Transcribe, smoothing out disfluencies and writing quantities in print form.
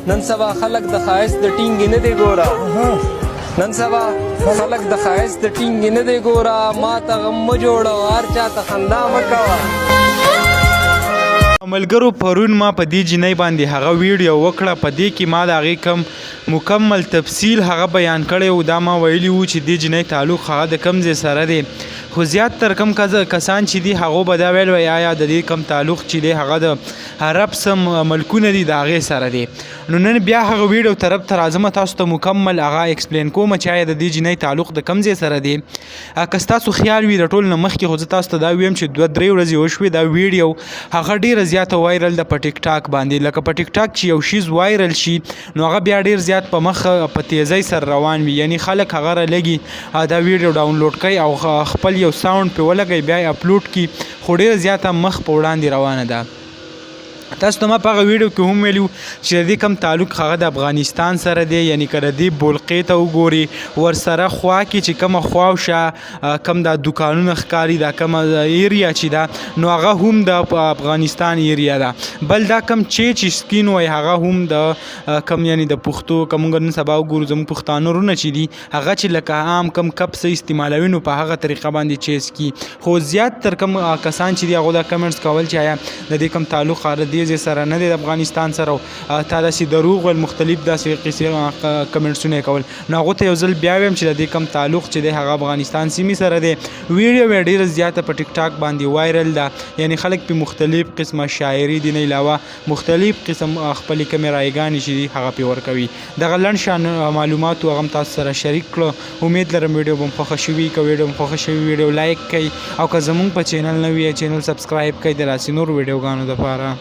نن سبا خلک د ښایست د ټینګې نه دی ګوره، نن سبا خلک د ښایست د ټینګې نه دی ګوره. ما ته غم مه جوړوه، هر چا ته خندا مه کوه. ملګرو، پرون ما په دې جینۍ باندې هغه ویډیو وکړه. په دې کې ما د هغې کوم مکمل تفصیل هغه بیان کړی و. دا ما ویلي وو چې دې جینۍ تعلق هغه د کوم ځای سره دی. خو زیات تر کم کسان چې دي، هغو به دا ویل وای آیا د دې کم تعلق چې دی هغه د عرب سم ملکونه دي، د هغې سره دی. نو نن بیا هغه ویډیو طرف ته راځم، تاسو ته مکمل هغه ایکسپلین کوم چې آیا د دې جینۍ تعلق د کم ځای سره دی. که ستاسو خیال وي، د ټول نه مخکې خو زه تاسو ته دا ویم چې 2-3 ورځې وشوې، دا ویډیو هغه ډیره زیاته وایرل ده په ټیک ټاک باندې. لکه په ټیک ټاک چې یو شیز وایرل شي، نو هغه بیا ډیر زیات په مخ په تیزۍ سره روان وي، یعنی خلک هغه را لګي، دا ویډیو ډاونلوډ کوي او خپل یو ساوند په ولګي، بیا اپلوډ کی، خو ډیره زیاته مخ په وړاندې روانه ده. تاسو ته ما په هغه ویډیو کې هم ویلي چې د دې کوم تعلق هغه د افغانستان سره دی، یعنی که د دې بولقې ته وګوري، ورسره خوا کې چې کومه خواوشا کوم دا دکانونه ښکاري، دا کومه ایریا چې ده، نو هغه هم د افغانستان ایریا ده. بل دا کوم چې سکین وای، هغه هم د کم یعنی د پښتو کوم نن سبا وګورو، زموږ پښتانه رونه چې دي، هغه چې لکه عام کم کپ څه استعمالوي، نو په هغه طریقه باندې چیز کی. خو زیات تر کم کسان چې دي، هغه دا کمنټس کول چې آیا د دې کم تعلق هغه دې ځای سره نه دی، د افغانستان سره، تا داسې دروغ ویل، مختلف داسې قصې کمنټسونه کول. نو هغه ته یو ځل بیا وایم چې د دې کم تعلق چې دی هغه افغانستان سیمې سره دی. ویډیو یې ډیره زیاته په ټیک ټاک باندې وایرل ده، یعنی خلک په مختلف قسمه شاعري دي نه علاوه مختلف قسم خپلې کمې رایګانې چې دي هغه پې ورکوي. دغه لنډ شان معلوماتو هغه تاسو سره شریک کړو. امید لرم ویډیو به مو خوښه شوي. که ویډیو مو خوښه شوي، ویډیو لایک کړئ او که زمونږ په چینل نه وي، چینل سبسکرایب کړئ د داسې نورو ویډیوګانو دپاره.